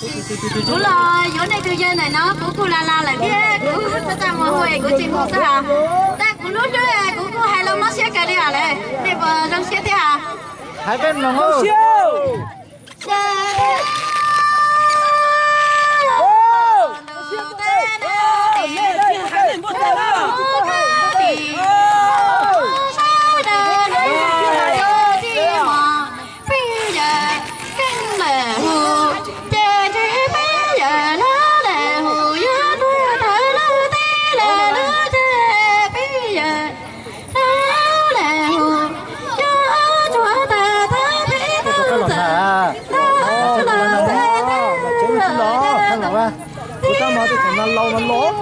Kuv los yuav nej tus yawg ntawm no kuv kuj lag lag lawm thiab, kuv txaj muag hu kuv tsis hu xwb. Tab kuv lub hlwb kuv kuj hais los mob siab kawg li lawm, nej puas zoo siab thiab? Hais peb mloog. Kuv tab mas tej thaum no laus mas los.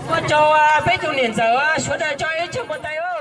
Ua tsaug peb tus niam ntxawm, sawv daws coj ib tug npua teb.